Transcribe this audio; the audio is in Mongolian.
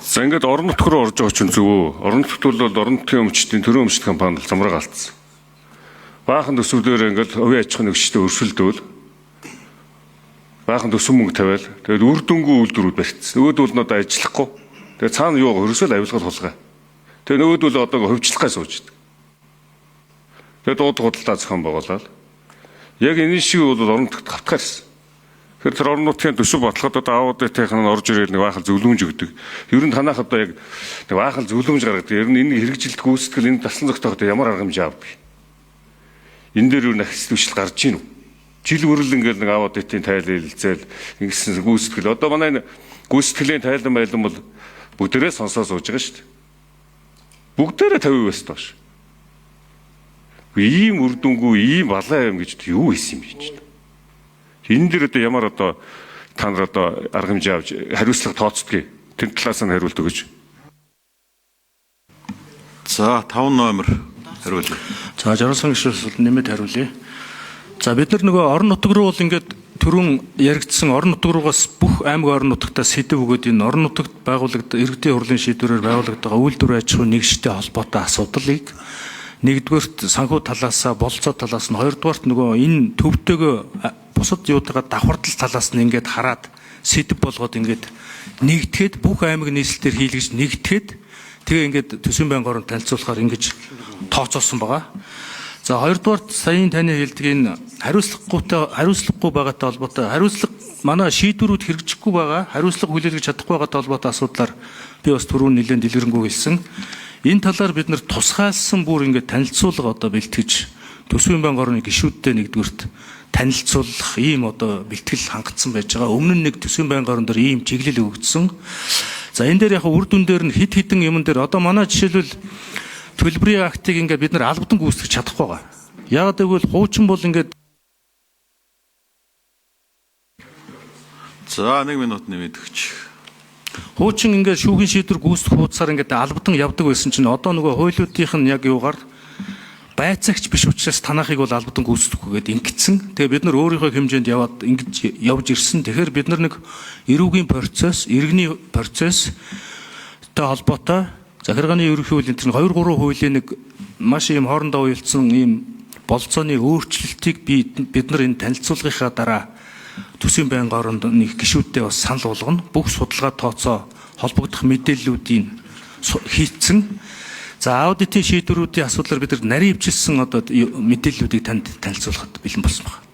За, ингээд орон нутг руу орж байгаа чинь зөв үү? Орон нутгт бол орон нутгийн өмчтийн төрийн өмчт компани бол замраа алдсан. Баахан төсвөлөөр ингээд хувийн аж ахуйн нэгжтэй өрсөлдөөл баахан төсөв мөнгө тавиал тэгээд үр дүнгүй үйлдвэрүүд барьцсан. Нөгөөдөл нь одоо ажиллахгүй. Тэгээд цаана юу хөрсөл авилгал хулгай. Тэгээд нөгөөдөл одоо хувьчлах гай сууж идэг. Тэгээд дуудлага худалдаа зохион байгуулаад яг энэ шиг бол орон нутгт гавтгаар ирсэн. Тэгэхээр тэр орон нутгийн төсөв баталгаад одоо аудитын нь орж ирэл нэг баахан зөвлөмж өгдөг. Ер нь танах одоо яг нэг баахан зөвлөмж гаргадаг. Ер нь энэ хэрэгжилт гүйцэтгэл энэ дасан зохиогод ямар арга хэмжээ авдаг. Энэ дээр юу нахис түвшил гарч ийн үү? Жил бүрэл ингээл нэг аудитын тайл хэлцээл ингэсэн гүйцэтгэл. Одоо манай энэ гүйцэтгэлийн тайлан байлан бол бүгдээрээ сонсоо сууж байгаа шүү дээ. Бүгдээрээ 50%-аас доош. Ийм үр дүнгүй, ийм балай юм гэж юу хийсэн юм бэ чинь? Энэ дэр одоо ямар одоо та нар одоо арга хэмжээ авч хариуцлага тооцдгийг тэр талаас нь хариулт өгөөч. За, 5 номер хариулъя. За, 60 сан гишүүн нэмээд хариулъя. За, бид нар нөгөө орон нутг руу бол ингээд түрүүн яригдсан орон нутг руугаас бүх аймаг орон нутгтаа сэдэв өгөөд энэ орон нутагт байгуулагд иргэдийн хурлын шийдвэрээр байгуулагдаж байгаа үйлдвэр аж ахуйн нэгжтэй холбоотой асуудлыг нэгдүгээрт санхүү талаасаа, болцоо талаас нь, хоёрдугаарт нөгөө энэ төвтэйгөө бусад юутайгаа давхардал талаас нь ингээд хараад сэдэв болгоод ингээд нэгтгэхэд бүх аймаг нийслэлээр хийлгэж нэгтгэхэд тэгээ ингээд төсвийн байнгын оронд танилцуулахаар ингэж тооцоолсон байгаа. За, хоёрдугаарт саяын таны хэлдэг энэ хариуцлагагүй байгаатай холбоотой хариуцлага манай шийдвэрүүд хэрэгжихгүй байгаа, хариуцлага хүлээлгэж чадахгүй байгаатай холбоотой асуудлаар би бас түрүүн нэлээд дэлгэрэнгүй хэлсэн. Энэ талаар бид нар тусгаалсан бүр ингээд танилцуулга одоо бэлтгэж төсвийн байнгын орны гишүүдтэй нэгдүгüрт танилцуулах ийм одоо бэлтгэл хангацсан байж байгаа. Өмнө нь нэг төсвийн байнгын орон дээр ийм чиглэл өгөгдсөн. За, энэ дээр яг үр дүн дээр нь хит хитэн юмн дээр одоо манай жишээлбэл төлбөрийн актыг ингээд бид нар албадан гүйцэтгэж чадахгүй байгаа. Яг гэвэл хуучин бол ингээд За, 1 минут нэмээд өгч. Хуучин ингээд шүүхийн шийдвэр гүйцэтгэх хуудасаар ингээд албадан явдаг байсан чинь одоо нөгөө хуулиудынх нь яг юугаар байцаагч биш учраас танахыг бол албадан гүйцэтгэхгүй гэдээ ингэсэн. Тэгээ бид нар өөрийнхөө хэмжээнд яваад ингэж явж ирсэн. Тэгэхээр бид нар нэг эрүүгийн процесс, иргэний процесстэй холбоотой захиргааны ерөнхий хуулийн тэр 2 3 хуулийн нэг маш ийм хоорондоо уялдсан ийм болцооны өөрчлөлтийг бид нар энэ танилцуулгынхаа дараа төсвийн байнгын оронд нэг гишүүдтэй бас санал болгоно. Бүх судалгаа тооцоо холбогдох мэдээллүүдийг хийцэн. За, аудитын шийдвэрүүдийн асуудлаар бид нар нарийн ивчилсэн одоо мэдээллүүдийг танд танилцуулахад бэлэн болсон байна.